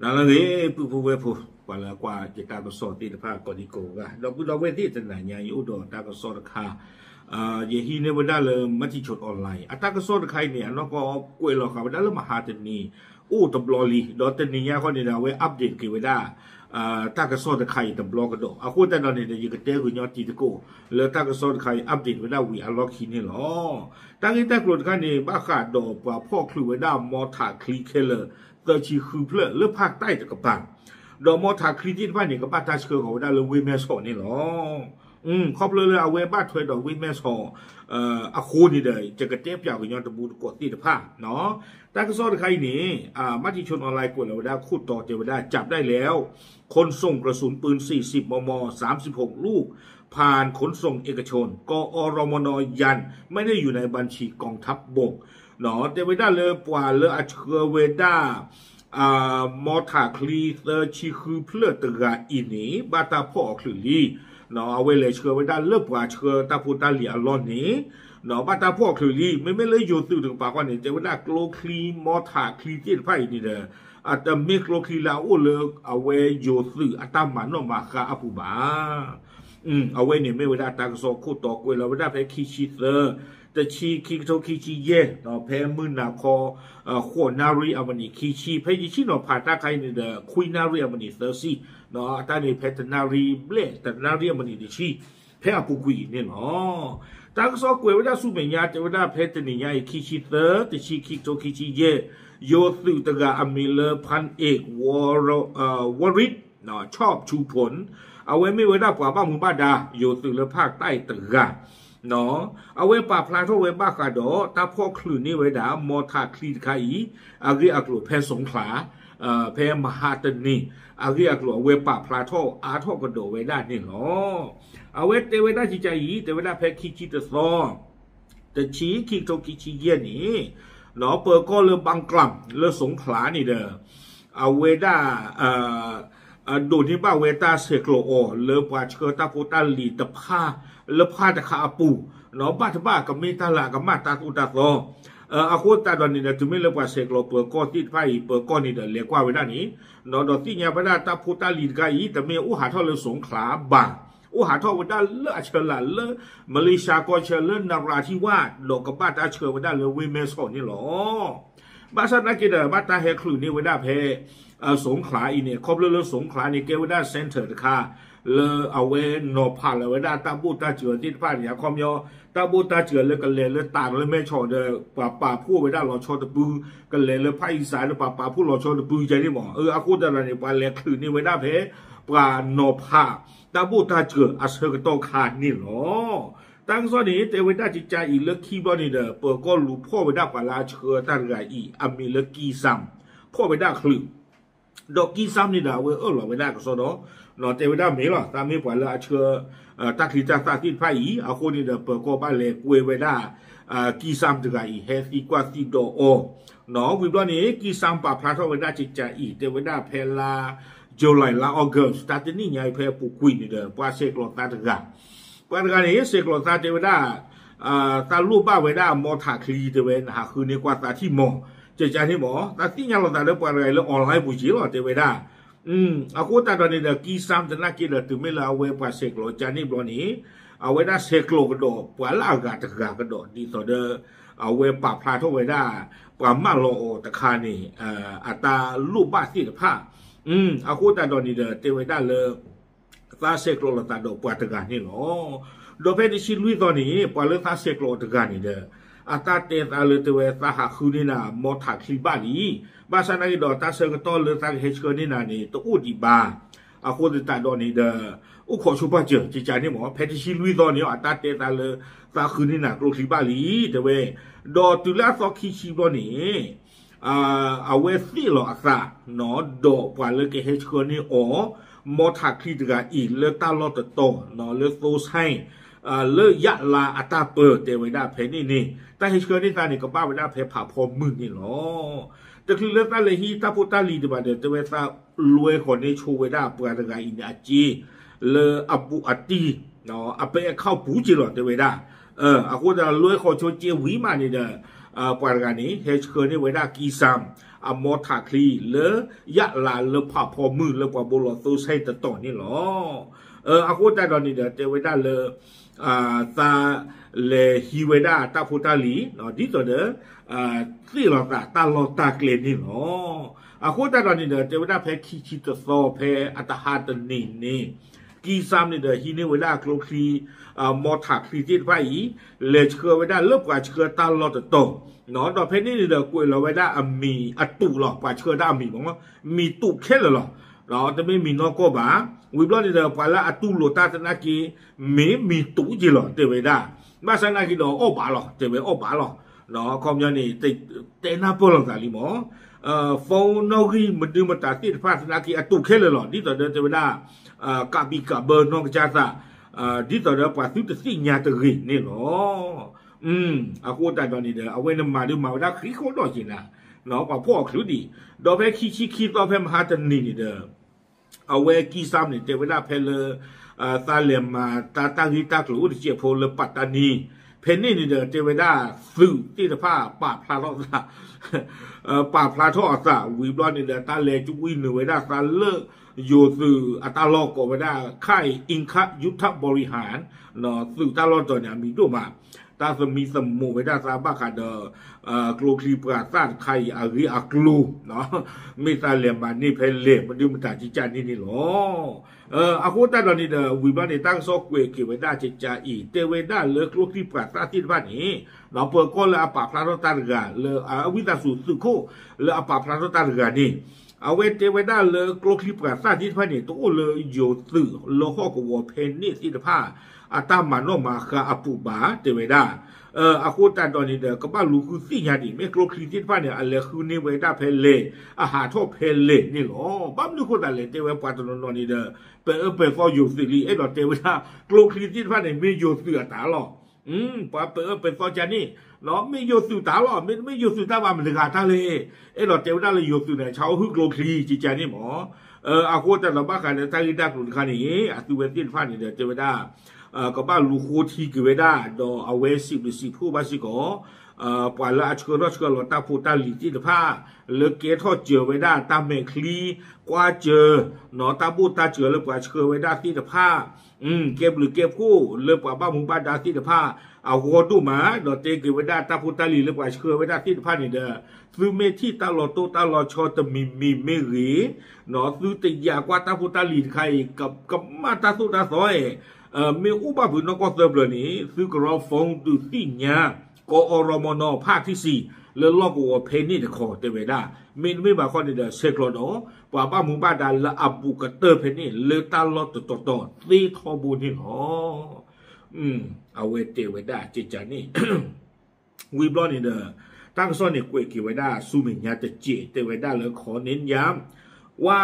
နလၢအဂ့ၤ ပုၢ်ဖိဝဲၢ်ဖိ ပှၤလၢအကွၢ်ယတၢ်ကစီၣ်သ့ၣ်တဖၣ်ကိးဒံကိးဂၤ ဒီပုၢ်ဒီဝဲၢ်သ့ၣ် တနၤညါအံၤအိၣ်ဒီးတၢ်ကစီၣ်တခါ ယဟံးန့ၢ်ဝဲဒၣ်လၢ Matichon Online အတၢ်ကစီၣ်တခါအံၤန့ၣ် အနီၢ်ကီၢ်ကွဲးလီၤဃာ်ဝဲဒၣ်လၢမဟါတနံၤ အိၣ်တဘျီလံ ဒီးတနံၤညါဃီန့ၣ်ဒီး အဝဲ update က့ၤဝဲဒၣ် တၢ်ကစီၣ်တခါအံၤတဘျီကဒီး အဃိသတးဒီးန့ၣ်ဒီး ယကတဲဂုာ်ညီတံၤသကိး လၢတၢ်ကစီၣ်တခါအံၤ update ဝဲဒၣ်ဝံၤအလီၢ်ခံန့ၣ်လီၤ. တၢ်ဂ့ၢ်တၢ်ကျိၤတခါန့ၣ် ဘၣ်ဃးဒီးပှၤဖီၣ်ချုးဝဲဒၣ် မော်တော်ဆိုင်ကယ် သၢဆံဃုဖျၢၣ်လၢဖၣ်တၢ်တကပၤ ဒီး မော်တော်ဆိုင်ကယ် သ့ၣ်တဖၣ်န့ၣ် ကဘၣ်တၢ်ဆှၢဃီၤဝဲဒၣ်လၢ ဝ့ၢ်မဲၢ်ဆီးန့ၣ်လီၤ. ခီဖျိလၢအဝဲဘၣ်ထွဲဒီးဝ့ၢ်မဲၢ်ဆီး အဃိန့ၣ်ဒီး ယကတဲပၠးကညီတမူတကိးသ့ၣ်တဖၣ် တၢ်ကစီၣ်တခါအံၤန့ၣ် Matichon Online ကွဲးလီၤဝဲဒၣ်ခိၣ်တီတဲဝဲဒၣ် จับได้แล้ว ขนส่งกระสุนปืน สี่สิบ มม สามสิบหก ลูก ผ่านขนส่งเอกชน กอรมน ยังไม่ได้อยู่ในบัญชีกองทัพบก တဲဝဲဒၣ်လၢပှၤလၢအဆှၢဝဲဒၣ် မော်တော်ဆိုင်ကယ် သၢဆံဃုဖျၢၣ်တဂၤအံၤန့ၣ် ဘၣ်တၢ်ဖီၣ်အီၤချုးလံ အဝဲလဲၤဆှၢဝဲဒၣ်လၢပှၤဆှၢတၢ်ဖိတၢ်လံၤအလီၢ်န့ၣ် ဘၣ်တၢ်ဖီၣ်အီၤချုးလံ မ့မ့ၢ်လၢယိၤသုးတကပၤဃီန့ၣ် တဲဝဲဒၣ်ကျိချံ မော်တော်ဆိုင်ကယ် သ့ၣ်တဖၣ်အံၤန့ၣ်ဒီး အတမ့ၢ်ကျိချံလၢအအိၣ်လၢအဝဲယိၤသုးအတၢ်မၤနီၣ်မၤဃါအပူၤဘၣ် အဝဲန့ၣ်မ့ၢ်ဝဲဒၣ်တၢ်ကစီၣ်ခိၣ်တီကွဲးလီၤဝဲဒၣ်ဖဲခံဆံသၢ တဆံ ခံကထိခံဆံယဲၢ် ဖဲမုၢ်နၤခီ ဃိးနၣ်ရံၣ်အမံးနံးခံဆံ ဖဲယဆ့ၣ်နီၤဖးတၢ်ခါအံၤန့ၣ်ဒီး ခွံနၣ်ရံၣ်အမံးနံးသၢဆံ အတၢ်န့ၣ်ဖဲတနၣ်ရံၣ်ဘျဲၣ် တနၣ်ရံၣ်အမံးနံးတဆံ ဖဲအပူၤကွံာ်အံၤန့ၣ်လီၤ. တၢ်ကစီၣ်ကွဲးဝဲဒၣ်ဆူမဲာ်ညါ တဲဝဲဒၣ်ဖဲတနံၤညါအံၤ ခံဆံသၢ တဆံ ခံကထိခံဆံယဲၢ် ယိၤသုးတဂၤအမံၤလၢ พันเอก วริศ ชอบชูผล အဝဲမ့ၢ်ဝဲဒၣ်ပှၤဘၣ်မူဘၣ်ဒါ ယိၤသုးလၢဖၣ်တၢ်တဂၤ အဝဲပာ်ဖျါထီၣ်ဝဲဘၣ်ဃးဒီး တၢ်ဖီၣ်ချုးန့ၢ်ဝဲဒၣ် မော်တော်ဆိုင်ကယ် တခါအံၤ အဂ့ၢ်အကျိၤဖဲ สงขลา ဖဲမဟါတနံၤ အဂ့ၢ်အကျိၤအဝဲပာ်ဖျါထီၣ်အါထီၣ်ကဒီးဝဲဒၣ်န့ၣ်လီၤ. အဝဲတဲဝဲဒၣ်ကကါအံၤ တဲဝဲဒၣ်ဖဲခံဆံတသီ တဆံ ခံကထိခံဆံယဲၢ်န့ၣ် ပၢၤကီၢ်လၢ บางกล่ำ လၢ สงขลา န့ၣ်ဒီး အဝဲဒၣ် ဒိးန့ၢ်ဘၣ်ဝဲတၢ်ဆဲးကျိးအီၤ လၢပှၤဆှၢတၢ်ဖိတၢ်လံၤတဖၣ် လၢဖၣ်တခါအပူၤ ဘၣ်တဘၣ်ကမ့ၢ်တၢ်လၢအကမၣ်တၢ်သိၣ်တၢ်သီ အဃိသတးဒီးန့ၣ်ဒီး တုၤမ့ၢ်လၢပှၤဆဲးကျိးပၢၤကီၢ်သ့ၣ်တဖၣ်အံၤ ပၢၤကီၢ်န့ၣ်ဒီးလဲၤကွၢ်ဝဲဒၣ်န့ၣ် ဒီးသ့ၣ်ညါဝဲဒၣ်တၢ်ဖိတၢ်လံၤတခါအံၤ တမ့ၢ်အိၣ်ဟးထီၣ်လၢ สงขลา ဘၣ်, အိၣ်ဟးထီၣ်ဝဲဒၣ်လၢအဆၢလၢ်လၢ မလ့ၡါကီၢ်ဆၢလၢ นราธิวาส ဒီးကဘၣ်တၢ်ဆှၢဝဲဒၣ်လၢဝ့ၢ်မဲၢ်ဆီးန့ၣ်လီၤ. ဘၣ်ဆၣ်သနာ်က့ဒီး ဘၣ်တၢ်ဟဲချုးန့ၢ်ဝဲဒၣ်ဖဲ สงขลา အံၤန့ၣ် ခီဖျိလၢ สงขลา န့ၣ် ကဲဝဲဒၣ် center တခါ လၢအဝဲနီၤဖးလီၤဝဲဒၣ်တၢ်ဘိၣ်တၢ်စၢၤသ့ၣ်တဖၣ်န့ၣ် အခီပညီ တၢ်ဘိၣ်တၢ်စၢၤလၢကလဲၤလၢတၢ်လၢမဲၢ်ဆီးဒီး ပှၤပာ်ဖှိၣ်ဝဲဒၣ်လီၤဆီတပူၤ, ကလဲၤလၢဖၣ်အံၣ်စၢ်ဒီး ပှၤပာ်ဖှိၣ်လီၤဆီတပူၤ ကန့ၣ်မး. အဃိသတးဒီးန့ၣ် ပှၤလဲၤချုးန့ၢ်ဝဲဒၣ်ဖဲ ပှၤနီၤဖး တၢ်ဘိၣ်တၢ်စၢၤအဆၢကတီၢ်ခါန့ၣ်လီၤ. တၢ်ကစီၣ်န့ၣ် တဲဝဲဒၣ်ကကါအံၤလၢခံဘျီန့ၣ်ဒီး ပၢၤကီၢ်လူၤဖီၣ်ဝဲဒၣ်ပှၤလၢအဆှၢတၢ်တဂၤအံၤ အမံၤလၢ ကံစၢမ် ဖီၣ်ဝဲဒၣ်ချုး ဒီး ကံစၢမ် န့ၣ်ဒီး အဝဲအၢၣ်လီၤဝဲဒၣ်ကစီဒီး တဲဝဲဒၣ်မ့ၢ်လီၤ သးမ့ၢ်ပှၤလၢအဆှၢ တၢ်ချံတၢ်သၣ်သ့ၣ်တဖၣ်အံၤ အဃိန့ၣ်ဒီး ပၢၤကီၢ်ဘၣ်လဲၤကွဲဝဲဒၣ် ကံစၢမ် တဂၤအံၤ ဟဲသံကွၢ်သံဒိးအီၤ ဝံၤဘျီန့ၣ် ကံစၢမ် ပာ်ဖျါထီၣ်ဝဲဒၣ်ကကါအံၤ တဲဝဲဒၣ်ဖဲလါ July လါ August တၢ်တနံၣ်ညါအံၤ ဖဲအပူၤကွံာ်န့ၣ်ဒီး ပှၤဆဲးကျိးသးတဂၤ ပှၤတဂၤန့ၣ် ဆဲးကျိးသးတဲဝဲဒၣ် သးလိၣ်ဘၣ်ဝဲဒၣ် မော်တော်ဆိုင်ကယ် တဲဝဲ နဟးဃုန့ၢ်ကွၢ်သးထံၣ်မး ကကါန့ၣ်မး သးသ့ၣ်ညါလီၤသးလၢပှၤတဂၤအံၤလၢ online ပူၤက့ၤလီၤ တဲဝဲဒၣ် အဃိသတးဒီးန့ၣ်ဒီး ကံစၢမ် သနာ်က့ဒီး တုၤမ့ၢ်လၢအဝဲပှၤဆဲးကျိးကကါန့ၣ်ဘျီန့ၣ် အဝဲဒၣ်ဆဲးကျိးကဒီး ပှၤလၢအဂၤတဂၤကဒီး ဒ်သိးဒီး အဝဲပာ်ဖျါထီၣ်ဝဲဒၣ် ပှၤမၢလီၤအီၤတခါန့ၣ် အတၢ်လိၣ်ဘၣ်သ့ၣ်တဖၣ် အဃိသတးဒီးန့ၣ်ဒီး တဲဝဲဒၣ်လၢ သးဆဲးကျိးလိာ်သးဒီးပှၤတဂၤန့ၣ်လီၤ. ဒီးဖဲတဆံလွံၢ်သီန့ၣ် ပှၤလၢသးဆဲးကျိးအီၤတဂၤန့ၣ်ဒီး အတၢ်တဲသးလၢတဲဝဲ သးဟးဃုန့ၢ်နၤ မော်တော်ဆိုင်ကယ် ဘၣ်လံ. ဘၣ်ဆၣ်သနာ်က့ဒီး တၢ်ဆၢကတီၢ်လၢသးကဟဲဆှၢန့ၢ်နၤန့ၣ် တအိၣ်ဒံးဘၣ်. အဃိသတးဒီးန့ၣ်ဒီး အိၣ်ခိးဆိပာ်စၢၤ ကကါန့ၣ်မး ဖဲတဆံလွံၢ်သီန့ၣ် အတၢ်တဲသးလၢ သးဃုန့ၢ်နၤကျိချံဘၣ်လံ တဲဝဲ. ဒီးတုၤလၢအသီခံဆံဘျီန့ၣ် အဝဲသ့ၣ်လီၤအသး ဒီးပှၤလၢကဟဲဆှၢန့ၢ်အီၤ မော်တော်ဆိုင်ကယ် တဂၤအံၤ လၢတၢ်လီၢ်တတီၤ လၢသိဆဲၣ် လၢယၣ်လါအတၢ်ပၢ တဲဝဲဒၣ်ဖဲန့ၣ်န့ၣ် တၢ်ဟဲဆှၢန့ၢ်သးန့ၣ် ကဘၣ်ဝဲဒၣ်ဖဲဖးဖီမုၢ်န့ၣ်လီၤ. တချုးလၢသးလဲၤဟံးတၢ်ဖိတၢ်လံၤဒံးဘၣ်ဒီး တဲဝဲသးလွဲဃီၤန့ၢ်ဆိဝဲဒၣ်ပှၤတဂၤအံၤန့ၣ်အစ့ လၢအဘူးအတံၢ် အပဲအခီၣ်ပူၤက့ၤလီၤ တဲဝဲဒၣ် အဃိသတးဒီး လွဲၢ်ခီၣ်ဆိကၠ့ဝံၤမးန့ၣ်ဒီး ပှၤတဂၤန့ၣ် ဟဲဆှၢန့ၢ်ဝဲဒၣ်ကံစၢမ် အမီထးချံလၢ ယၣ်လးလၢဖးဖီမုၢ်လၢပှၤဘိလီၤသိဆဲတတီၤန့ၣ်လီၤ. အဃိသတးဒီးန့ၣ်ဒီး တဲဝဲဒၣ်လၢ သးလဲၤဟံးဝဲဒၣ်တၢ်ဖိတၢ်လံၤ ဒ်သိးဒီး သ့ၣ်လီၤသးတၢ်လီၢ်တၢ်ကျဲန့ၣ်လီၤ. အဃိသတးဒီးန့ၣ်ဒီး တဲဝဲဒၣ်ဖဲခံဆံတသီ ဖဲအတဟါတနံၤန့ၣ် ကံစၢမ်န့ၣ်ဒီး ဟံးန့ၢ်ဝဲဒၣ်ကျိချံ မီထးချံသ့ၣ်တဖၣ်အံၤ လဲၤဆှၢဝဲဒၣ်လၢပှၤဆှၢတၢ်လီၢ်တတီၤ, ဒီးဖဲန့ၣ်န့ၣ်ဒီး ကွဲးလီၤဝဲဒၣ်အမံၤအတူးလီၤ, ပှၤဆှၢတၢ်အမံၤမ့ၢ် မံၤတူးခဲလၢာ်လီၤ. တမ့ၢ်မံၤနီၢ်ကီၢ်ဘၣ်. ဝံၤဘျီန့ၣ်ဒီး ပှၤလၢအတူၢ်လိာ်တၢ်သနာ်က့ မ့ၢ်မံၤတူးက့လီၤ တဲဝဲဒၣ်. ဘၣ်ဆၣ်သနာ်က့ဒီးအီၣ်ဘၣ်လီၤ, တဲဝဲအီၣ်ဘၣ်လီၤ. အခီပညီန့ၣ် တဲနၢ်ပၢၢ်လိာ်သးလံမ့ၢ် phone နီၣ်ဂံၢ်မနုၤမတၤသ့ၣ်တဖၣ်သနာ်က့အတူးခဲလၢာ်လီၤ. ဒ်သိးဒီးတဲဝဲဒၣ် ကးဘံၣ်ကးဘၢနီၢ်ကစၢ်သး ဒ်သိးဒီးပှၤသုတသ့ၣ်ညါတဂ့ၤန့ၣ်လီၤ. အဃိသတးဒီးန့ၣ်ဒီး အဝဲန့ၣ်မၤဒုးမၤဝဲဒၣ်ဃံဃီဒီးက့ၤနၤ ပှၤဖီၣ်အီၤချုးဒံး, ဒီးဖဲခံဆံခံသီဖဲမဟါတနံၤန့ၣ်ဒီး အဝဲကံစၢမ်န့ၣ် တဲဝဲဒၣ်ဖဲလၢ သးလဲၤမၤတၢ်တၢ်ဂ့ၢ်တၢ်ကျိၤအိၣ်တစဲးဖိလၢပၣ်တါနံ ဖဲန့ၣ်န့ၣ်ဒီး တဲဝဲဒၣ်သုးသ့ၣ်တဖၣ်ပာ်ဖျါထီၣ်သး ပာ်ဖျါထီၣ်အသးဝံၤဘျီန့ၣ်ဒီး တၢ်လဲၤကွံနုာ်ဝဲဒၣ်သးလၢ ယိၤသုးအတၢ်လီၢ်ကိးဝဲဒၣ် ခၢၣ်အံၤ အင်ခၣ် ယူထၣ်ဘီရံဟၣ် သုးတၢ်လီၢ်တတီၤန့ၣ် အမံၤဒိၣ်မး တၢ်သမံသမိးဝဲဒၣ်သးဘၣ်ဃးဒီး ကျိချံပှၤသၣ်တခါအံၤအဂ့ၢ်အကျိၤ မ့ၢ်သးလဲၤမၤန့ၢ်ဖဲလဲၣ် မနုၤမတၤကကၢ်န့ၣ်န့ၣ်လီၤ. အဃိသတးဒီးန့ၣ်ဒီး ဝံၤဘျီန့ၣ် တၢ်ကစီၣ်ကွဲးက့ၤဝဲဒၣ်ကကၢ်အံၤ တဲဝဲဒၣ်လၢကျိချံပှၤသၣ်သ့ၣ်တဖၣ်န့ၣ် ပၢၤကီၢ်လၢအပာ်ဖျါထီၣ်တၢ်တဂၤ လၢအဝံသးစူၤသုးခိၣ် လၢအပာ်ဖျါထီၣ်တၢ်တဂၤန့ၣ် အဝဲတဲဝဲဒၣ်လၢကျိချံပှၤသၣ်သ့ၣ်တဖၣ်န့ၣ် တအိၣ်လၢယိၤသုးလၢဟီၣ်ကဝီၤဖဲန့ၣ်သ့ၣ်တဖၣ် အတၢ်မၤနီၣ်မၤဃါအပူၤဘၣ် တဲဝဲဒၣ်. အဃိသတးဒီးန့ၣ်ဒီး ကဘၣ်လူၤဃုသ့ၣ်ညါဒံး မ့ၢ်ကျိချံသ့ၣ်တဖၣ်န့ၣ် အလဲၤဃုန့ၢ်ဝဲဒၣ်ဖဲလဲၣ် အဟးထီၣ်ဖဲလဲၣ်န့ၣ်လီၤ. ဘၣ်မနုၤအဃိသတးလဲၣ် တဲဝဲပှၤတနီၤနီၤန့ၣ်ဒီး ပဲာ်အၢပဲာ်သီယိၤသုးလံ အဲၣ်ဒိးတဲဝဲဒၣ် ကျိချံသ့ၣ်တဖၣ်န့ၣ် မ့ၢ်ယိၤသုးအတၢ်လီၤ. ပှၤပဲာ်အၢပဲာ်သီကန့ၣ် မ့ၢ်ယိၤသုးတၢ်လီၤ မ့တမ့ၢ်ယိၤသုးတၢ်ဘၣ်မတၤတဂၤတၢ်လဲၣ် အဲၣ်ဒိးတဲဝဲဒၣ်လၢယိၤသုးန့ၣ် ဆါအိၣ်ဟုၣ်ကျိချံကကၢ်န့ၣ်မ့ၢ် အဃိသတးဒီးဘၣ်ဃးလၢတၢ်ဂ့ၢ်တၢ်ကျိၤတခါန့ၣ် အသုဝဲသ့ၣ်တဖၣ်န့ၣ်ဒီးတဲဝဲဒၣ် ကဘၣ်လူၤဃိထံက့ၤဝဲဒၣ် ဒီးအဝဲစံးဘျုးစံးဖှိၣ်ဘၣ်စ့ၢ်ကီး ပှၤလၢအဆှၢထီၣ်ဆှၢလီၤတၢ်ဖိတၢ်လံၤသ့ၣ်တဖၣ် လၢကဲထီၣ်စၢၤဝဲဒၣ်တၢ်မဲာ်ချံ ကွၢ်စၢၤ တၢ်ဘိၣ်တၢ်စၢၤလၢပှၤဆှၢဝဲဒၣ်သ့ၣ်တဖၣ် ကဲဘျုးကဲဖှိၣ်လၢပှၤဘၣ်မူဘၣ်ဒါသ့ၣ်တဖၣ် အဂီၢ်ဒိၣ်မး ဒီးတဲက့ၤဝဲဒၣ်တၢ်ဖိတၢ်လံၤလၢပှၤဆှၢဝဲဒၣ်သ့ၣ်တဖၣ်န့ၣ်ဒီး သုမ့ၢ်ထံၣ်တၢ်လီၤတိၢ်တၢ်လီၤဆီတမံၤမံၤမ့ၢ်ဂ့ၤ, သုတယာ်ကွၢ်တၢ်ဖိတၢ်လံၤတခါအံၤ ကမၣ်တၢ်သိၣ်တၢ်သီအဲၣ်, မ့ၢ်အိၣ်ဘၣ်ဖုးနီၢ်ကီၢ်သၢပျၢၤန့ၣ် သုကရီ phone ဒုးသ့ၣ်ညါ ကီအီရီမနီၤဖးထံဆံး လၢလီၢ်ကဝီၤဖဲန့ၣ်တခီတဲဝဲဒၣ်, မ့တမ့ၢ်ဘၣ်ခီန့ၣ်ဒီး ဆဲးကျိးဒီး ပှၤဘၣ်မူဘၣ်ဒါလၢအဘူးကတၢၢ်ဖဲန့ၣ် လၢတၢ်လီၢ်တတီၤတီၤသ့ထီဘိန့ၣ်လီၤ. အဝဲတဲဝဲဒၣ်ကကၢ်န့ၣ် ဝံၤဘျီန့ၣ်ဒီး တၢ်ကစီၣ်န့ၣ်ကွဲးက့ၤဝဲဒၣ် ဆူမဲာ်ညါတစဲး တဲဝဲဒၣ်လၢ ขอเน้นย้ำว่า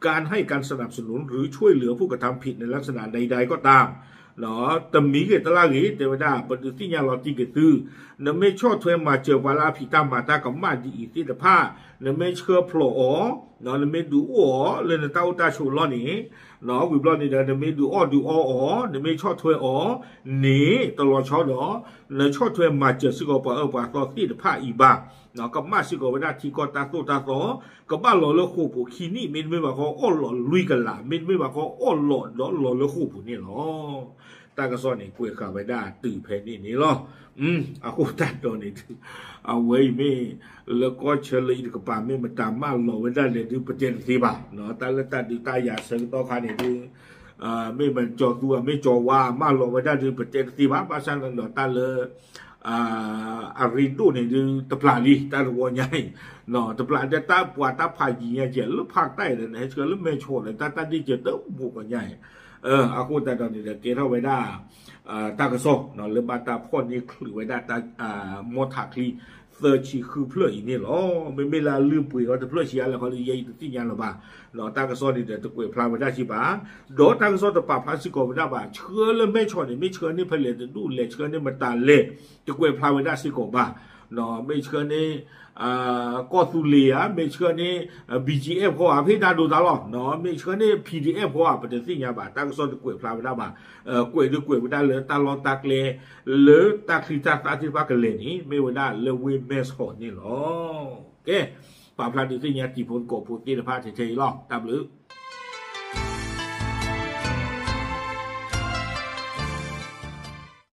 การให้การสนับสนุนหรือช่วยเหลือผู้กระทำผิดในลักษณะใดๆก็ตาม တမံၤဂ့ၤတလါဂ့ၤ တဲဝဲဒၣ် ပဒုးသ့ၣ်ညါလီၤတံၢ်က့ၤသု, နမ့ၢ်ဆီၣ်ထွဲမၤစၢၤပှၤလၢအဖံးတၢ်မၤတၢ်ကမၣ်ဒ်အံၤသ့ၣ်တဖၣ်, နမ့ၢ်ဆှၢဖျိးအီၤ, နမ့ၢ်ဒုးအိၣ်အီၤလၢနတၢ်အိၣ်တၢ်ဆိးလီၢ်န့ၣ်, ဝံၤဘျီန့ၣ်ဒီး နမ့ၢ်ဒုးအီၣ်ဒုးအီအီၤ, နမ့ၢ်ဆီၣ်ထွဲအီၤန့ၣ် တလီၤဆီဒီး နဆီၣ်ထွဲမၤစၢၤစ့ၢ်ကီးပှၤအၢပှၤသီသ့ၣ်တဖၣ်အံၤဘၣ်, ကမၣ်စ့ၢ်ကီးဝဲဒၣ်ထံကီၢ်တၢ်သိၣ်တၢ်သီ, ကဘၣ်လီၤလၢဃိာ်ပူၤခံနံၣ်, မ့တမ့ၢ်ဘၣ်ဃီအီၣ်လီၤလွံၢ်ကလး, မ့တမ့ၢ်ဘၣ်ဃီအီၣ်လီၤဒီးလီၤလၢဃိာ်ပူၤန့ၣ်လီၤ. တၢ်ကစီၣ်န့ၣ်ကွဲးဃာ်ဝဲဒၣ်တုၤဖဲန့ၣ်န့ၣ်လီၤ. အဃိသတးဒီးန့ၣ် အဝဲအံၤမ့ၢ် လၢကီၢ်ဆၢလၢအံၤတကပၤ မ့ၢ်မတၤမၢလီၤဝဲဒၣ်လဲၣ်ဒုး ပတဲတသ့ဘၣ်, တၢ်လၢတၢ်ဒုးတၢ်ယၤဆၢကတီၢ်ခါန့ၣ်ဒုး မ့ၢ်မ့ၢ်ကၠီၤသူ မ့ၢ်ကၠီၤဝါ မၢလီၤဝဲဒၣ်ဒုး ပတဲတသ့ဘၣ်, ဘၣ်ဆၣ်န့ၣ်ဒီးတၢ်လၢ အရ့ဒိၣ်န့ၣ်ဒုး တပျၢ်လံ တၢ်တဝီညါအံၤ, တပျၢ်ဒီးတၢ်ပှၤတၢ်ဖးယံၤညါကဲး လၢဖးတၢ်အံၤဒီး နဟဲဆှၢလၢမဲၢ်ဆီးဒီး တၢ်တၢ်ဒ့ၣ်စၢၤတဘိးကီးညါအံၤ, အဃိသတးဒီးန့ၣ်ဒီး ကဲထီၣ်ဝဲဒၣ် တၢ်ကစီၣ် လၢဘၣ်တၢ်ဖီၣ်န့ၢ်ချုးဝဲဒၣ် မီထးချံ သၢဆံဃုဖျၢၣ်အံၤန့ၣ်လီၤ. မ့မ့ၢ်လၢအလုၢ်ပှ့ၤအီၤတဖျၢၣ်ဆံးအါလဲၣ်ခီဒီး ယဲအံၤတသ့ၣ်ညါလၢၤဘၣ်, တၢ်ကစီၣ်န့ၣ်ဒီးတကွဲးဖျါဝဲဒၣ်စ့ၢ်ဘၣ်, ဒီးတၢ်ကစီၣ်တပာ်ဖျါစ့ၢ်ကီးဝဲဒၣ်ဘၣ် ဆှၢလၢမဲၢ်ဆီးန့ၣ် မ့ၢ်ဆှၢန့ၢ်ဖဲလဲၣ်တဒူၣ်လဲၣ် ဆှၢန့ၢ်မတၤလဲၣ် တကွဲးဖျါဝဲဒၣ်စ့ၢ်ကီးဘၣ် မ့ၢ်ဆှၢန့ၢ် ကီၢ်သူလ့ၤဧါ, မ့ၢ်ဆှၢန့ၢ် ဘီကၠံအ့ၣ်ဖီဧါ, ဖဲတၢ်ဒိၣ်တၢ်လီၢ်, မ့ၢ်ဆှၢန့ၢ် ပီၣ်ဒံအ့ၣ်ဖီဧါ, ပတသ့ၣ်ညါဘၣ်, တၢ်ကစီၣ်တကွဲးဖျါဝဲဒၣ်ဘၣ်, ကွဲးဒုးကွဲးဝဲဒၣ်လၢတၢ်လီၢ်တၢ်ကျဲ လၢတၢ်ချံတၢ်သၣ်သ့ၣ်တဖၣ်ကလဲၤန့ၣ် မ့ၢ်ဝဲဒၣ်လၢဝ့ၢ်မဲၢ်ဆီးန့ၣ်လီၤ. ကဲ, ပာ်ဖျါဒုးသ့ၣ်ညါတံၤဖိသကိးဖိသ့ၣ်တဖၣ်ထဲထဲအံၤလီၤ. တၢ်ဘျုး